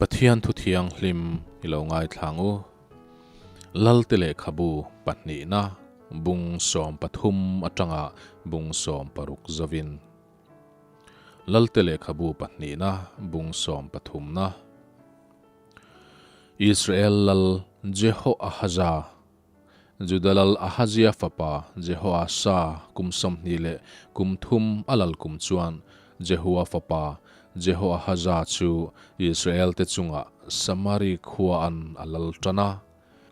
Pathian thu thianghlim i lo ngaithlang u. Lalte lehkhabu pahnihna bung 13 atanga bung 16 zovin. Lalte lehkhabu pahnihna bung sawmpathumna. Israel lal Jehoahaza Juda lal Ahazia fapa Jehoasa kum 23 a lal kum chuan Jehua fapa Jehoahaza chu Israel-te chungah Samari khua an a lal tan a,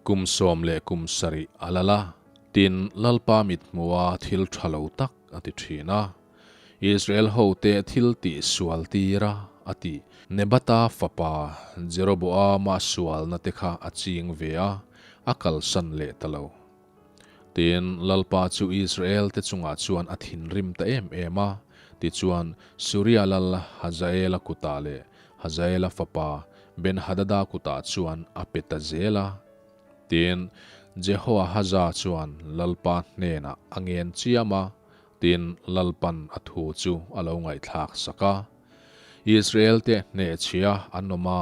kum 17 a lal a. Tin, Lalpa mithmuha thil tha lo tak a ti thin a. Israel hote thil tih sual tir a, a ti. Nebata fapa Jeroboama sualna te kha a ching ve a, a kalsan leh ta lo. Tin, Lalpa chu Israel te chungah chuan a thinrim ta em em a, tichuan Suria lal Hazaela kutah leh Hazaela fapa Ben-hadada kutah chuan a pe ta zel a. Tin, Jehoahaza chuan Lalpa hnenah a ngen chiam a, Tin, Lalpan a thu chu a lo ngaihthlak sak a. Israel-te hnehchhia an awm a,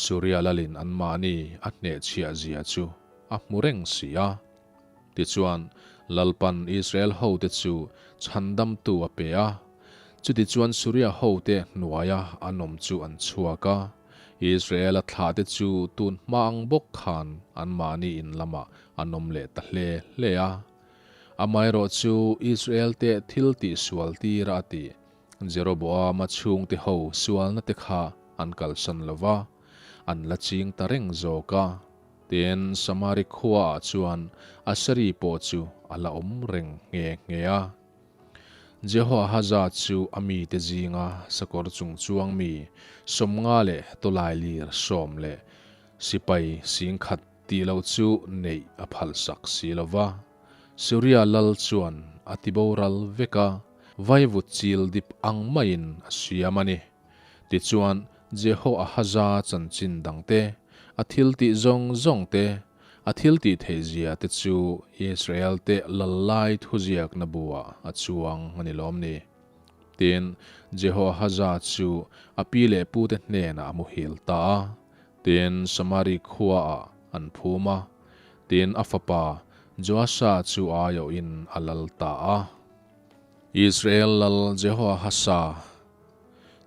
Suria lalin anmahni a hnehchhiah zia chu a hmu reng si a. Tichuan, Lalpan Israel hote chu chhandamtu a pe a. Chutichuan Suria hote hnuaia an awm chu an chhuak a. Israel-a thlahte chu tun hma ang bawk khan anmahni in lamah an awm leh ta hle hle a. Amaherawh chu Israel-te thil tihsual tira a ti. Jeroboama chhungte ho sualna te kha an kalsan lo va, an la ching ta reng zawk a. Tin, Samari khuaah chuan Aseri pawh chu a la awm reng nghe nghe a. Jehoahaza chu a mite zinga sakawr chung chuang mi 50 leh tawlailir 10 leh sipai 10,000 Tih loh chu neih a phalsak si lo va, Suria lal chuan a ti boral vek a, vaivut chil dip ang maiin a siam a ni. Tichuan, Jehoahaza chanchin dang te, a thil tih zawng zawng te, a thil tih theih zia te chu Israel te lal lai thuziakna buah a chuang a ni lawm ni? Tin, Jehoahaza chu a pi leh pute hnenah a muhil ta a. Tin, Samari khuaah an phum a, tin a fapa Joasha chu aiawhin a lal ta a. Israel lal Jehoahasa,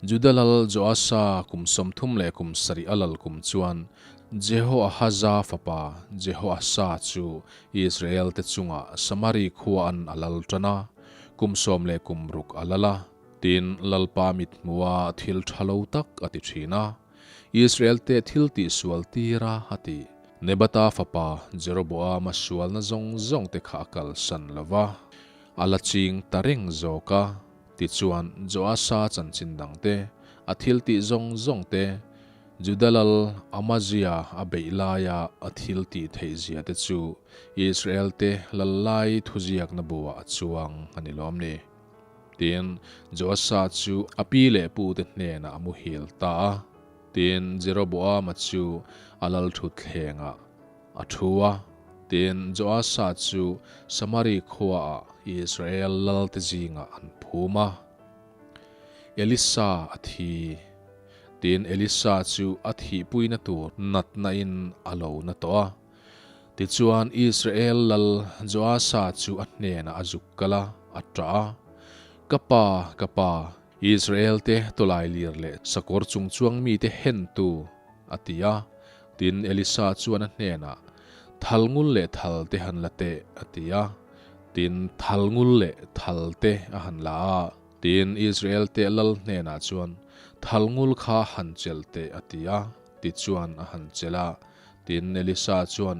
Juda lal Joasha kum 37 a lal kum chuan Jehoahaza fapa Jehoasa chu Israel te chungah Samari khuaan a lal tan a, kum 16 a lal a. Tin, Lalpa mithmuha thil tha lo tak a ti thin a. Israel te thil tih sual tir a, a ti. Nebata fapa Jeroboama sualna zawng zawng te kha a kalsan lo va, a la ching ta reng zawk a. Tichuan, Joasa chanchin dang te, a thil tih zawng zawng te, Juda lal Amazia a beih laia a thil tih theih zia te chu Israel te lal lai thuziakna buah a chuang a ni lawm ni? Tin, Joasa chu a pi leh pute hnenah a muhil ta a. Tin, Jeroboama chu a lal thutthlengah a thu a. Tin, Joasa chu Samari khuaah Israel lalte zingah an phum a. Elisa a thi. Tin, Elisa chu a thihpuina tur natnain a lo na tawh a. Tichuan, Israel lal Joasa chu a hnenah a zuk kal a, a ṭah a, Ka pa, ka pa, Israel-te tawlailir leh sakawr chungchuang mite hentu, a ti a. Tin, Elisa chuan a hnenah, Thal ngul leh thal te han la teh, a ti a. Tin, thal ngul leh thal te a han la a. Tin, Israel-te lal hnenah chuan, Thal ngul kha han chelh teh, a ti a. Tichuan, a han chelh a. Tin, Elisa chuan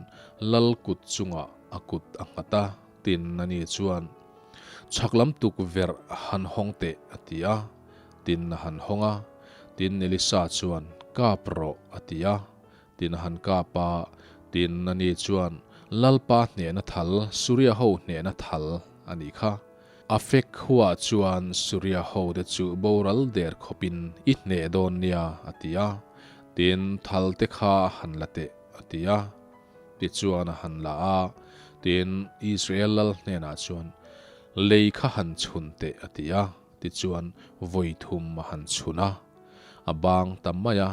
lal kut chungah a kut a nghat a, tin ani chuan, Chhak lam tukverh han hawng teh, a ti a. Tin a han hawng a. Tin Elisa chuan, Kap rawh, a ti a. Tin a han kap a. Tin ani chuan, Lalpa hnehna thal, Suria ho hnehna thal a nih kha. Afek khuaah chuan Suria hote chu boral der khawpin i hneh dawn nia, a ti a. Tin, thal te kha a han la teh, a ti a. Tichuan a han la a. Tin, Israel lal hnenah chuan, Lei kha han chhun teh, a ti a. Tichuan, vawi thum a han chhun a. A bang ta mai a.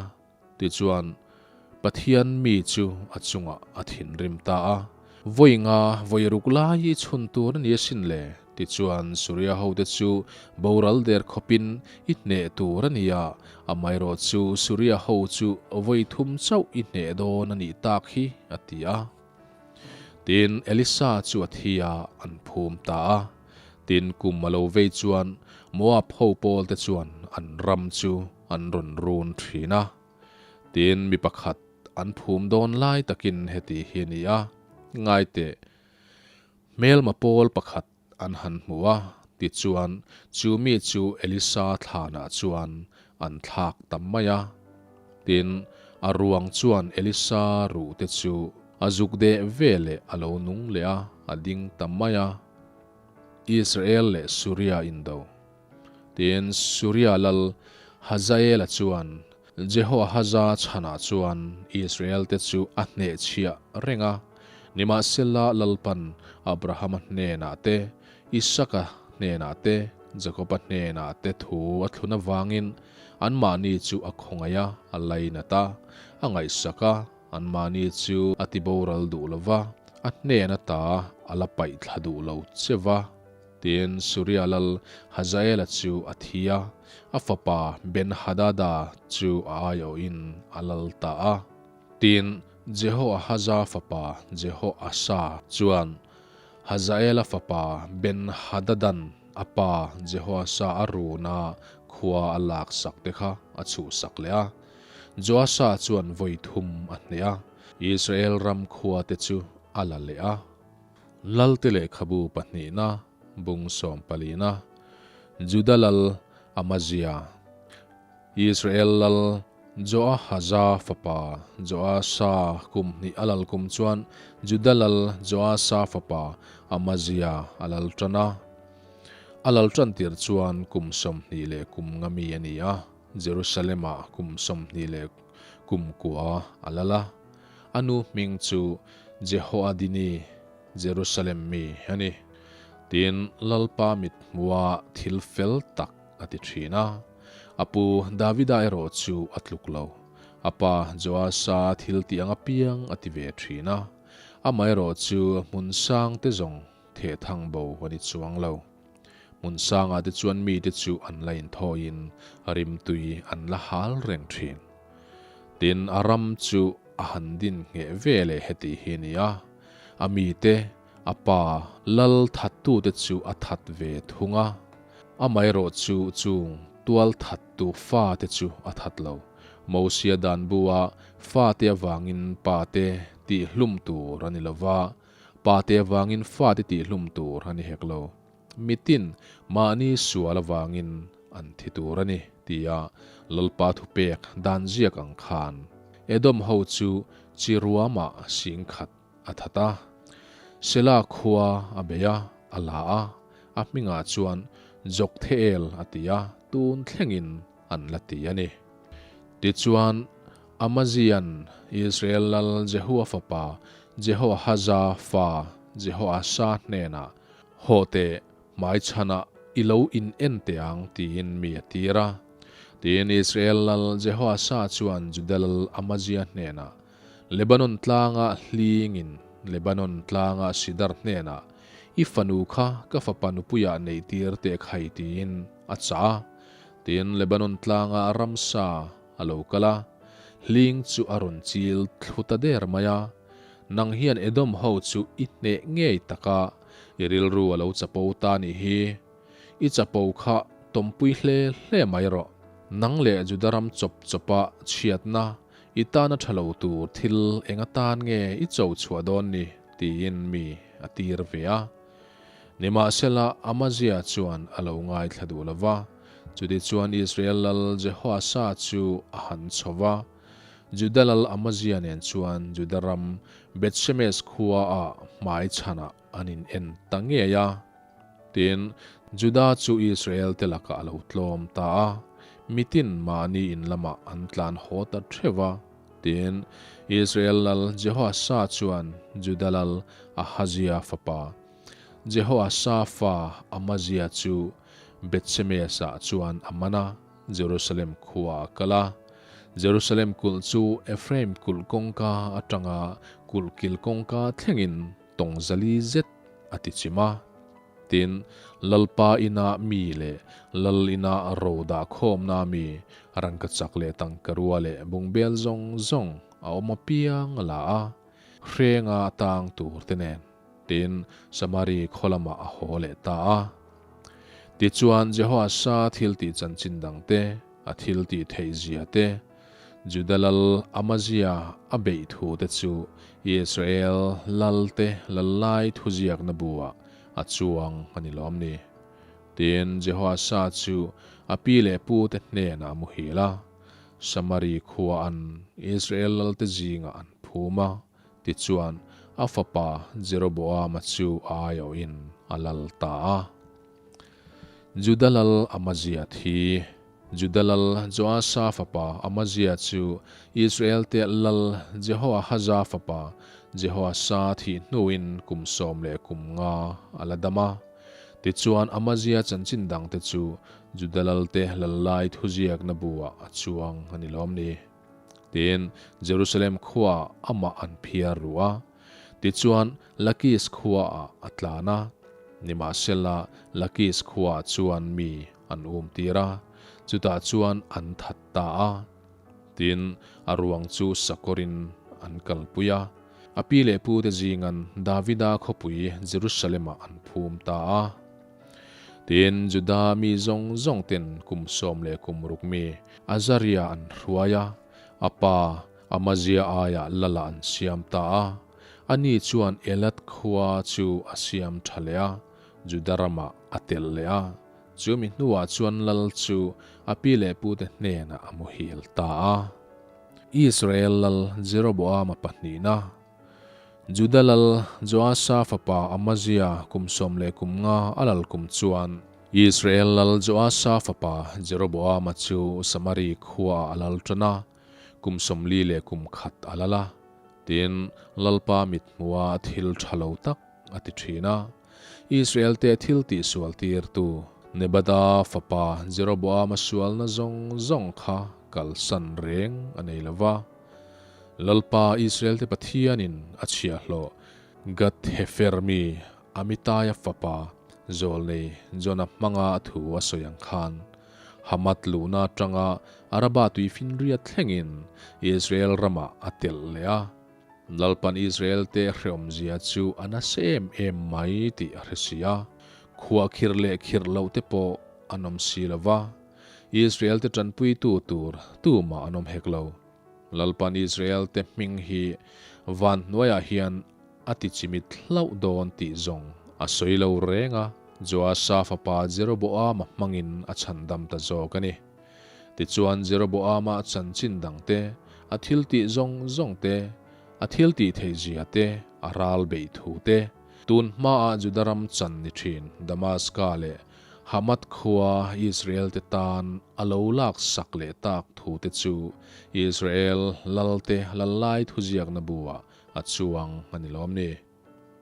Tichuan, Pathian mi chu a chungah a thinrim ta a. Vawi nga vawi ruk lai i chhun tur a ni asin le? Tichuan, Suria hote chu boral der khawpin i hneh tur a ni a, amaherawh chu Suria ho chu vawi thum chauh i hneh dawn a nih tak hi, a ti a. Tin, Elisa chu a thi a, an phum ta a. Tin, kum a lo vei chuan Moab ho pawlte chuan an ram chu an rawn run thin a. Tin, mi pakhat an phum dawn lai takin heti hi a ni a, Ngaiteh, hmelma pawl pakhat an han hmu a, tichuan chu mi chu Elisa thlanah chuan an thlak ta mai a. Tin, a ruang chuan Elisa ruhte chu a zuk deh ve leh a lo nung leh a, a ding ta mai a. Israel leh Suria indo. Tin, Suria lal Hazaela chuan Jehoahaza chhanah chuan Israel-te chu a hnehchhiah reng a. Nimahsela Lalpan Abrahama hnenah te, Isaka hnenah te, Jakoba hnenah te thu a thlun avangin anmahni chu a khawngaih a, a lainat a, a ngaihsak a, anmahni chu a tiboral duh lo va, a hnen ata a la paih thla duh lo che va. Tin, Suria lal Hazaela chu a thi a, a fapa Ben-hadada chu a aiawhin a lal ta a. Tin, Jehoahaza fapa Jehoasa chuan Hazaela fapa Ben-hadadan a pa Jehoasa a runa khua a laksak te kha a chhuhsak leh a. Joasa chuan vawi thum a hneh a, Israel ram khua te chu a la leh a. Lalte lehkhabu pahnihna, bung sawm palina, Juda lal Amazia, Israel lal Joahaza fapa Joasa kum hnih a lal kum chuan Juda lal Joasa fapa Amazia a lal tan a. A lal tan tir chuan kum 20 leh kum nga mi a ni a, Jerusalem-ah kum 20 leh kum kua a lal a. A nu hming chu Jehoadini, Jerusalem mi a ni. Tin, Lalpa mit hmua thil fel tak a ti thin a. A pu Davida erawh chu a tluk lo. A pa Joasa thil tih ang apiang a ti ve thin a. Amaherawh chu hmun sang te zawng theh thang bo a ni chuang lo. Hmun sangah te chuan mite chu an la inthawiin rimtui an la hal reng thin. Tin, a ram chu a han din ngheh ve leh heti hi a ni a, a mite, a pa, lal thattute chu a that ve thung a, amaherawh chu chung tual thattu fate chu a that lo. Mosia dan bua fate avangin pate tihhlum tur a ni lova, Pate avangin fate tihhlum tur a ni hek lo. Mitin mahni sual avangin an thi tur a ni, tia Lalpa thupek dan ziak ang khan Edom ho chu chi ruamah singkhat a that a. Sela khua a bei a, a la a, a hmingah chuan Joktheel a ti a, tun thlengin an la ti a ni. Tichuan, Amazia'n Israel lal Jehua fapa Jehoahaza fa Jehoasa hnenah, Haw teh, hmaichhanah i lo in en teh ang, tiin mi a tir a. Tiin Israel lal Jehoasa chuan Juda lal Amazia hnenah, Lebanon tlanga hlingin Lebanon tlanga Sidar hnenah, I fanu kha ka fapa nupuiah neihtir teh khai, tiin a chah a. Tin, Lebanon tlanga ramsa a lo kal a, hling chu a rawn chil thlu ta der mai a. Nang hian Edom ho chu i hneh ngei tak a, i rilru a lo chapo ta nih hi. I chapo kha tawmpui hle hle mai rawh. Nang leh Juda ram chawp chawpa chhiatna i tana tha lo tur thil eng atan nge i cho chhuah dawn ni? tiin mi a tir ve a. Nimahsela, Amazia chuan a lo ngaithla duh lo va. Chutichuan Israel lal Jehoasa chu a han chho va. Juda lal Amazia nen chuan Juda ram Beth-shemesh khuaah hmai chhanah an in en ta ngei a. Tin, Juda chu Israel te lakah a lo tlawm ta a, mitin mahni in lamah an tlan haw ta theuh va. Tin, Israel lal Jehoasa chuan Juda lal Ahazia fapa Jehoasa fa Amazia chu Beth-shemesh-ah chuan a man a, Jerusalem khuaah a kal a. Jerusalem kulh chu Ephraim kulh kawngka atanga kulh kil kawngka thlengin tawng zali zet a ti chim a. Tin, Lalpa ina mi leh Lal ina ro dah khawmna mi rangkachak leh tangkarua leh bungbel zawng zawng a awm apiang a la a, hrenga tang tur te nen. Tin, Samari khaw lamah a haw leh ta a. Tichuan, Jehoasa thil tih chanchin dang te, a thil tih theih zia te, Juda lal Amazia a beih thu te chu Israel lal te lal lai thuziakna buah a chuang a ni lawm ni? Tin, Jehoasa chu a pi leh pu te hnenah a muhil a, Samari khua an Israel lal te zingah an phum a. Tichuan, a fapa Jeroboama chu a aiawhin a lal ta a. Juda lal Amazia thi. Juda lal Joasa fapa Amazia chu Israel-te lal Jehoahaza fapa Jehoasa thih hnuin kum 15 a la dam a. Tichuan, Amazia chanchin dangte chu Juda lalte lal lai thuziakna buah a chuang a ni lawm ni? Tin, Jerusalem khuaah amah an phiar ru a. Tichuan, Lakis khuaah a tlan a. Nimahsela, Lakis khuaah chuan mi an um tir a, chutah chuan an that ta a. Tin, a ruang chu sakawrin an kalpui a. A pi leh pute zingan Davida khawpui Jerusalem-ah an phum ta a. Tin, Juda mi zawng zawng ten kum 16 mi Azaria an hruai a, a pa Amazia aiah Lala an siam ta a. Ani chuan Elat khua chu a siam tha leh a, Juda ramah a telh leh a. Chu mi hnuah chuan Lal chu a pi leh pute hnenah a muhil ta a. Israel Lal Jeroboama pahnihna. Juda lal Joasa fapa Amazia kum 15 a lal kum chuan Israel lal Joasa fapa Jeroboama chu Samari khuaah a lal tan a, kum 41 a lal a. Tin, Lalpa mithmuha thil tha lo tak a ti thin a. Israel-te thil tihsual tirtu Nebada fapa Jeroboama sualna zawng zawng kha kalsan reng a nei lo va. Lalpa Israel-te Pathianin a chhiahhlawh Gath-hefer mi Amitaia fapa Zawlnei Jona hmanga a thu a sawi ang khan, Hamath luhna atanga Araba tuifinriat thlengin Israel ramah a telh leh a. Lalpan Israel-te hreawmzia chu a nasa em em mai tih a hre si a, khuah khirh leh khirh loh te pawh an awm si lo va, Israel-te tanpuitu tur tumah an awm hek lo. Lalpan Israel-te hming hi van hnuaiah hian a ti chimit hlauh dawn tih zawng a sawi lo reng a, Joasa fapa Jeroboama hmangin a chhandam ta zawk a ni. Tichuan Jeroboama chanchin dangte, a thiltih zawng zawng te, a thiltih theihzia te, a ral beih thu te, tun hmaah Juda ram chan ni thin Damaska leh Hamath khua Israel-te tan a lo lak sak leh tak thute chu Israel lalte lal lai thuziakna buah a chuang a ni lawm ni?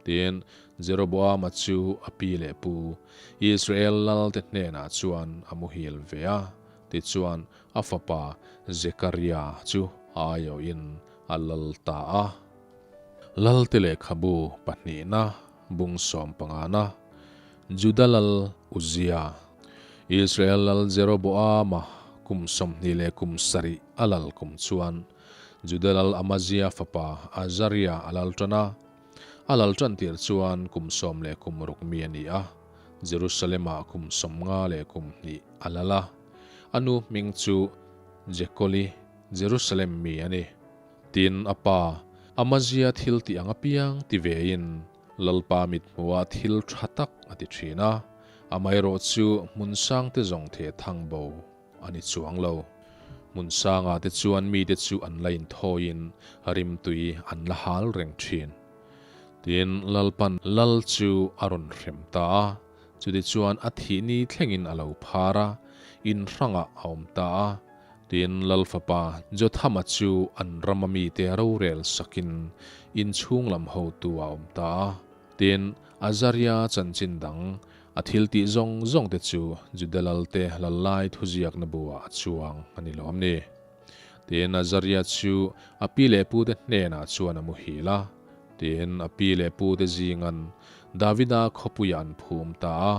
Tin, Jeroboama chu a pi leh pu Israel lalte hnenah chuan a muhil ve a, tichuan a fapa Zekaria chu a aiawhin a lal ta a. Lalte lehkhabu pahnihna, bung sawmpangana, Juda lal Uzia, Israel lal Jeroboama kum 27 a lal kum chuan Juda lal Amazia fapa Azaria a lal tan a. A lal tan tir chuan kum 16 mi a ni a, Jerusalem-ah kum 52 a lal a. A nu hming chu Jekoli, Jerusalem mi a ni. Tin, a pa, Amazia thil tih ang apiang ti vein Lalpa mithmuha thil tha tak a ti thin a, amaherawh chu hmun sangte zawng the thang bo a ni chuang lo. Hmun sangah te chuan mite chu an la inthawiin rimtui an la hal reng thin. Tin, Lalpan lal chu a rawn hrem ta a, chutichuan a thih ni thlengin a lo phar a, in hrangah a awm ta a. Tin, Lal fapa Jothama chu an rama mite rorel sakin inchhung lam hotu a awm ta a. Tin, Azaria chanchin dang, a thil tih zawng zawng te chu Juda lalte lal lai thuziakna buah a chuang a ni lawm ni. Tin, Azaria chu a pi leh pute hnenah chuan a muhil a. Tin, a pi leh pute zingan Davida khawpuiah an phum ta a.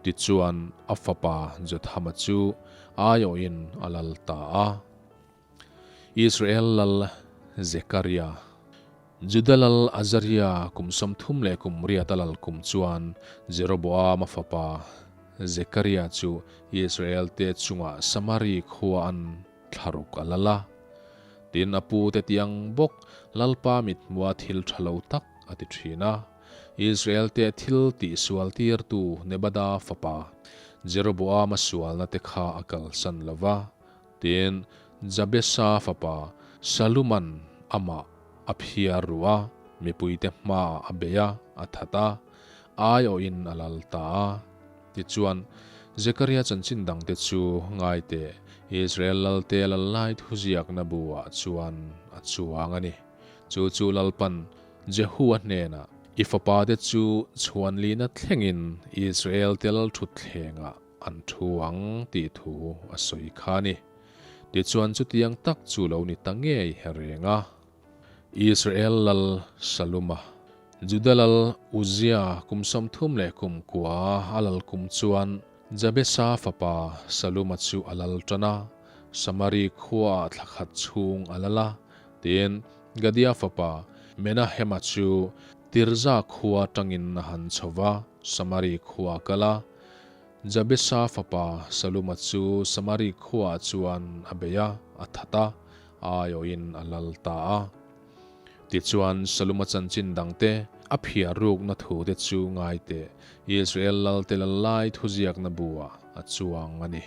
Tichuan, a fapa Jothama chu aiawhin a lal ta a. Israel lal Zekaria, Juda lal Azaria kum 30 leh kum riat a lal kum chuan Jeroboama fapa Zekaria chu Israel te chungah Samari khua an thlaruk a lal a. Tin, a pu te tiang bawk Lalpa mithmua thil tha lo tak a ti thin a. Israel te thil tihsual tirtu Nebada fapa Jeroboama sualna te kha a kalsan lo va. Tin, Jabesa fapa Saluman amah a phiar ru a, mipuite hmaah a bei a, a that a, aiawhin a lal ta a. Tichuan, Zekaria chanchin dangte chu ngai teh, Israel lalte lal lai thuziakna buah chuan a chuang a ni. Chu chu Lalpan Jehua hnenah, I fapate chu chhuanlina thlengin Israel-te lal thutthlengah An thu ang tih thu a sawi kha a ni. Tichuan chutiang tak chu lo ni ta ngei he reng a. Israel lal Saluma, Juda lal Uzia kum 30 leh kum kua a lal kum chuan Jabesa fapa Saluma chu a lal tan a, Samari khuaah thla khat chhung a lal a. Tin, Gadia fapa Menahema chu Tirza khua tangin a han chho va, Samari khua a kal a. Jabesa fapa Saluma chu Samari khuaah chuan a bei a, a that a, aiawhin a lal ta a. Tichuan, Saluma chanchin dangte, a phiar rukna thute chu ngai teh, Israel lalte lal lai thuziakna buah a chuang a ni.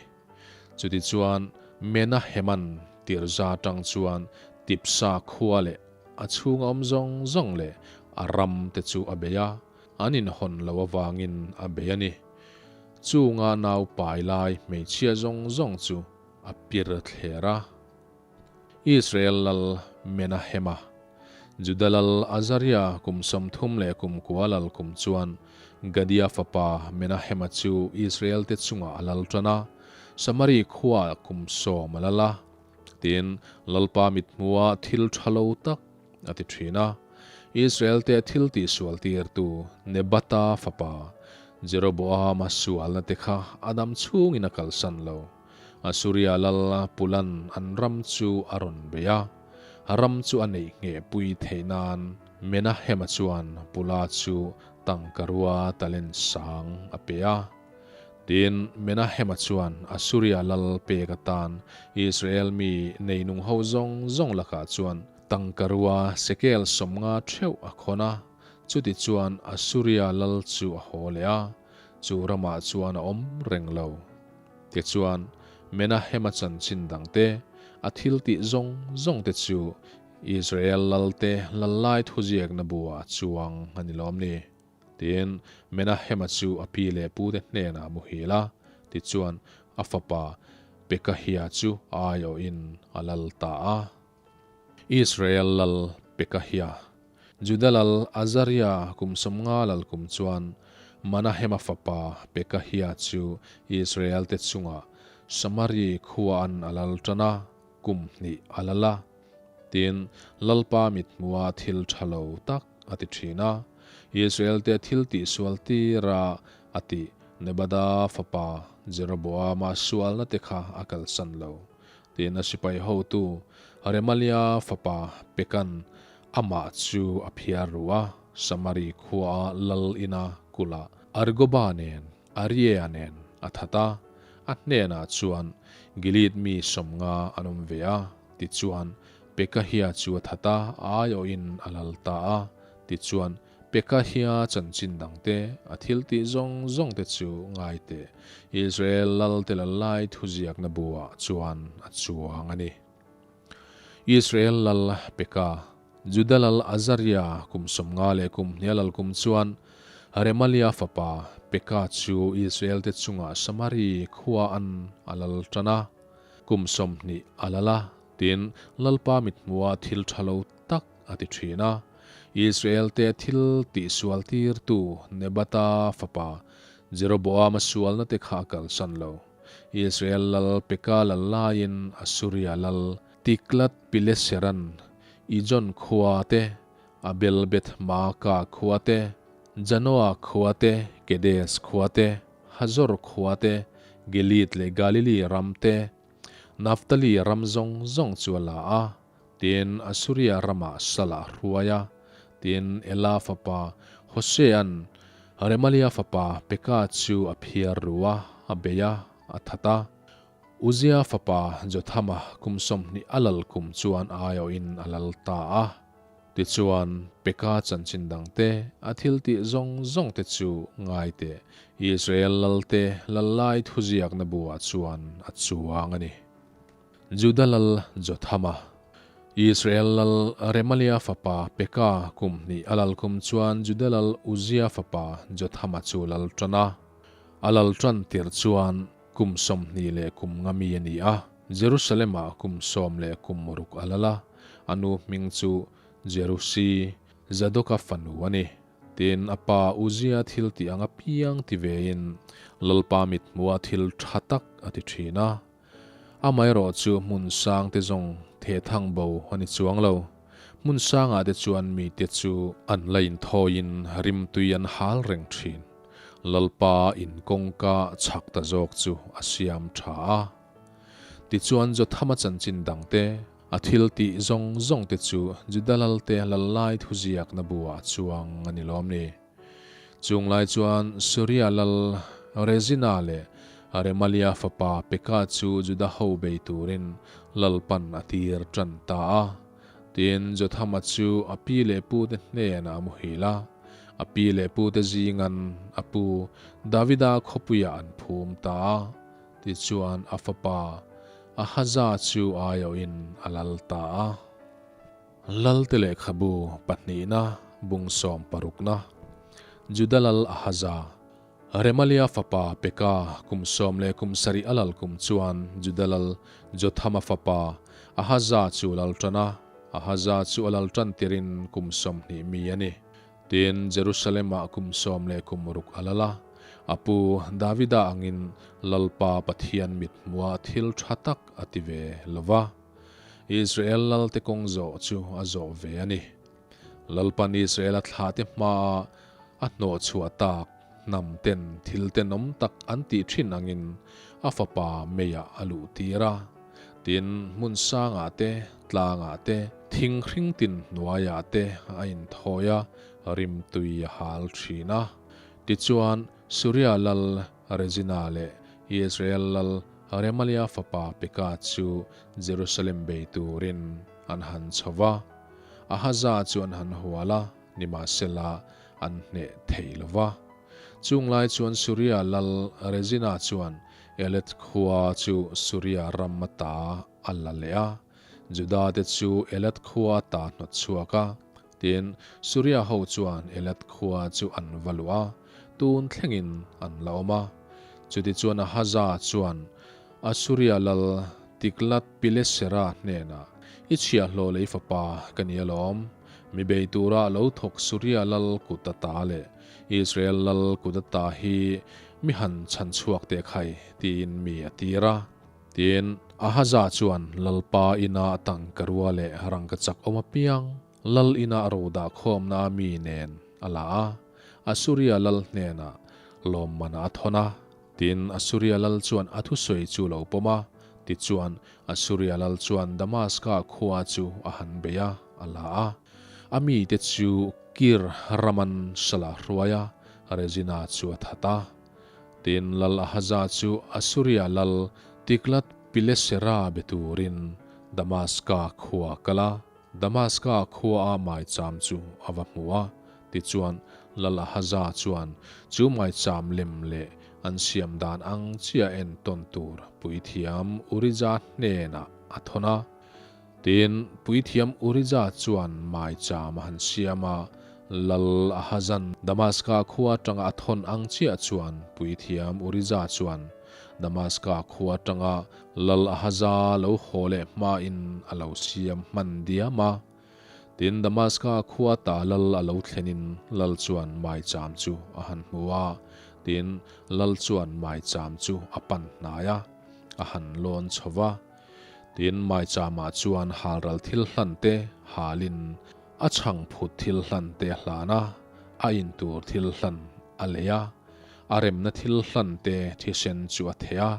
Chutichuan, Menaheman Tirza atang chuan Tipsa khua leh a chhunga awm zawng zawng leh a ram te chu a bei a, An inhawn lo avangin a bei a ni. Chunga nau pai lai hmeichhia zawng zawng chu a pir thler a. Israel lal Menahema, Juda lal Azaria kum 30 leh kum kua lal kum chuan Gadia fapa Menahema chu Israel te chungah a lal tan a, Samari khuaah kum 10 a lal a. Tin, Lalpa mithmuha thil tha lo tak a ti thin a. Israel-te thil tihsual tirtu Nebata fapa Jeroboama sualna te kha a dam chhungin a kalsan lo. Asuria lal Pulan an ram chu a rawn bei a, ram chu a neih nghehpui theih nan Menahema chuan Pula chu tangkarua talent sang a pe a. Tin, Menahema chuan Asuria lal pek atan Israel mi neinung ho zawng zawng lakah chuan tangkarua sekel 50 theuh a khawn a, chuti chuan Asuria lal chu a haw leh a, chu ramah chuan a awm reng lo. Tichuan, Menahema chanchin dangte, a thiltih zawng zawngte chu Israel lalte lal lai thuziakna buah a chuang a ni lawm ni? Tin, Menahema chu a pi leh pute hnenah a muhil a, tichuan a fapa Pekahia chu a aiawhin a lal ta a. Israel lal Pekahia, Juda lal Azaria kum 50 lal kum chuan Manahema fapa Pekahia chu Israel-te chungah Samari khuaan a lal tan a, kum hnih a lal a. Tin, Lalpa mithmuha thil tha lo tak a ti thin a, Israel-te thil tihsual tira a tih Nebada fapa Jeroboama sualna te kha a kalsan lo. Tin, a sipai hotu Remalia fapa Pekan amah chu a phiar ru a, Samari khuaa lal ina kulh Argoba nen Ariea nen a that a, a hnenah chuan Gilead mi 50 an awm ve a. Tichuan, Pekahia chu a that a, a aiawhin a lal ta a. Tichuan, Pekahia chanchin dangte, a thiltih zawng zawngte chu ngai teh, Israel lalte lal lai thuziakna buah chuan a chuang a ni. Israel lal Peka, Juda lal Azaria kum 50 leh kum hnih a lal kum chuan Remalia fapa Peka chu Israel-te chungah Samari khua an a lal tan a. Kum 20 a lal a, tin, Lalpa mithmuha thil tha lo tak a ti thin a. Israel-te thil tihsual tirtu Nebata fapa Jeroboama sualna te kha a kalsan lo. Israel lal Peka lal laiin Asuria lal. Tiglath-pileseran Ijon khua te, Abel-beth-maaka khua te, Janoa khua te, Kedes khua te, Hazor khua te, Gilead leh Galili ram te, Naphtali ram zawng zawng chu a la a. Tin, Assuria ramah sal a hruai a. Tin, Ela fapa Hosea'n Remalia fapa Peka chu a phiar ru a, a bei a, a that a. Uzia fapa Jothama kum 20 a lal kum chuan aiawhin a lal ta a. Tichuan, Peka chanchin dangte, a thiltih zawng zawngte chu ngai teh, Israel lalte lal lai thuziakna buah chuan a chuang a ni. Juda lal Jothama, Israel lal Remalia fapa Peka kum hnih a lal kum chuan Juda lal Uzia fapa Jothama chu lal tan a. A lal tan tir chuan kum 20 leh kum nga mi a ni a, Jerusalem-ah kum sawm leh kum ruk a lal a, a nu hming chu Jerusi, Zadoka fanu a ni. Tin, a pa Uzia thil tih ang apiang ti vein Lalpa mithmuha thil tha tak a ti thin a. Amaherawh chu hmun sang te zawng the thang bo a ni chuang lo. Hmun sangah te chuan mite chu an la inthawiin rimtui an hal reng thin. Lalpa in kawngka chhak ta zawk chu a siam tha a. Tichuan Jothama chanchin dang te, a thil tih zawng zawng te chu Juda Lalte Lallai thuziakna buah chuang a ni lawm ni. Chung lai chuan Suria lal Rezina leh Remalia fapa Peka chu Juda ho bei turin Lalpan a tir tan ta a. Tin, Jothama chu a pi leh pute hnenah a muhil a, a pi leh pute zingan a pu Davida khawpuiah an phum ta a. Tichuan a fapa Ahaza chu aiawhin a lal ta a. Lalte lehkhabu pahnihna bung sawm parukna, Juda lal Ahaza, Remalia fapa Peka kum sawm leh kum sarih a lal kum chuan Juda lal Jothama fapa Ahaza chu lal tan a, Ahaza chu a lal tan tirin kum 20 mi a ni. Tin, Jerusalem-ah kum sawm leh kum ruk a lal a, a pu Davida angin Lalpa Pathian mithmuah thil tha tak a ti ve lo va. Israel lalte kawng zawh chu a zawh ve a ni. Lalpan Israela thlahte hmaa a hnawh chhuah tak hnam ten thil tenawm tak an tih thin angin a fapa meiah a luh tir a. Tin, hmun sangah te, tlangah te, thing hring tin hnuaiah te a inthawi a, rimtui a hal thin a. Tichuan, Suria lal Rezina leh Israel lal Remalia fapa Peka chu Jerusalem bei turin an han chho va, Ahaza chu an han hual a, nimahsela an hneh thei lo va. Chung lai chuan Suria lal Rezina chuan Elet khua chu Suria ram ata a la leh a, Juda te chu Elat khua ata hnawt chhuak a. Tin, Suria ho chuan Elat khua chu an va luh a, tun thlengin an la awm a. Chutichuan Ahaza chuan Asuria lal Tiglath-pilesera hnenah, I chhiahhlawh lei fapa ka ni alawm, mi bei tura lo thawk Suria lal kut ata leh Israel lal kut ata hi mi han chhan chhuak teh khai, tiin mi a tir a. Tin, Ahaza chuan Lalpa ina tangkarua leh rangkachak awm apiang Lal ina a ro dah khawmna a mi nen a la a, Asuria lal hnenah lawmman a thawn a. Tin, Asuria lal chuan a thusawi chu lo pawm a, tichuan, Asuria lal chuan Damaska khua chu a han bei a, a la a. A mite chu Kir raman salah hruai a, Rezina chu a that a. Tin, Lal Ahaza chu Asuria lal Tiglath-pilesera be turin Damaska khua a kal a. Damaska khua a maicham chu a va hmu a, tichuan Lal Ahaza chuan chu maicham lem leh an siam dan ang chiah entawn tur puithiam Urija hnenah a thawn a. Tin, puithiam Urija chuan maicham a han siam a, Lal Ahaza'n Damaska khua atanga a thawn ang chiah chuan puithiam Urija chuan Damaska khua atanga Lal Ahaza lo haw leh hmain a lo siam hman diam a. Tin, Damaska khua ta lal a lo thlenin lal chuan maicham chu a han hmu a. Tin, lal chuan maicham chu a pan hnai a, a han lawn chho va. Tin, maichama chuan halral thil hlan te halin a chhangphut thil hlan te a hlan a, a intur thil hlan a lei a, a remna thil hlan te thisen chu a theh a.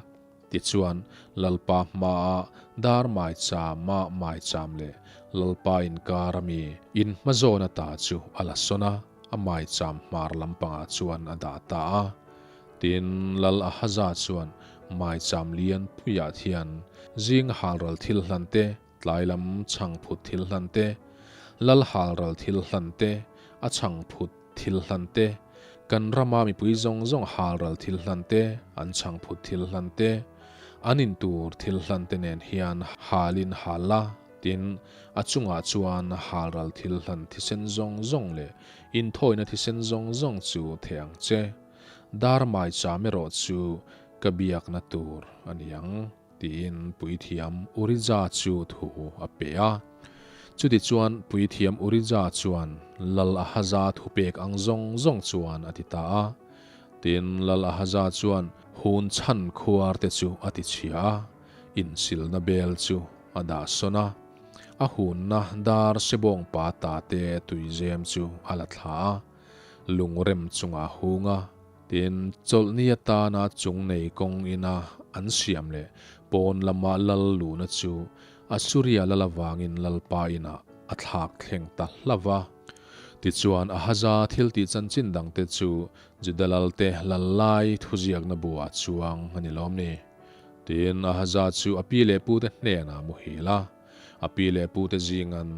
Tichuan, Lalpa hmaa dar maichama maicham leh Lalpa inkar ami inhmazawn ata chu a la sawn a, a maicham hmar lampangah chuan a dah ta a. Tin, Lal Ahaza chuan maicham lian puiah thian zing halral thil hlan te, tlai lam chhangphut thil hlan te, Lal halral thil hlan te, a chhangphut thil hlan te, kan rama mipui zawng zawng halral thil hlan te, an chhangphut thil hlan te, an intur thil hlan te nen hian halin hal la, tin, a chungah chuan halral thil hlan thisen zawng zawng leh inthawina thisen zawng zawng chu theh ang che. Dar maicham erawh chu ka biakna tur a ni ang, tiin puithiam Urija chu thu a pe a. Chutichuan puithiam Urija chuan Lal Ahaza thupek ang zawng zawng chuan a ti ta a. Tin, Lal Ahaza chuan hun chhan khuar te chu a ti chhia a, insilna bel chu a dah sawn a. A hunna dar sebawngpa ta te tuizem chu a la thla a. Lungrem chungah hung a, tin, chawlhni atana chung nei kawng ina an siam leh pawn lama lal luhna chu Assuria lal avangin Lalpa inah a thlak thleng ta hlauh va. Tichuan, Ahaza thiltih chanchin dangte chu Juda lalte lal lai thuziakna buah chuang a ni lawm ni? Tin, Ahaza chu a pi leh pute hnenah muhil a, a pi leh pute zingan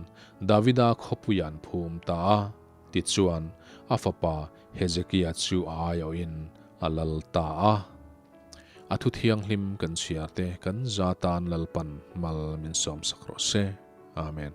Davida khawpuiah an phum ta a. Tichuan, a fapa Hezekia chu a aiawhin a lal ta a. A thu thianghlim kan chhiar te kan za tan Lalpan mal min sawmsak rawh se. Amen.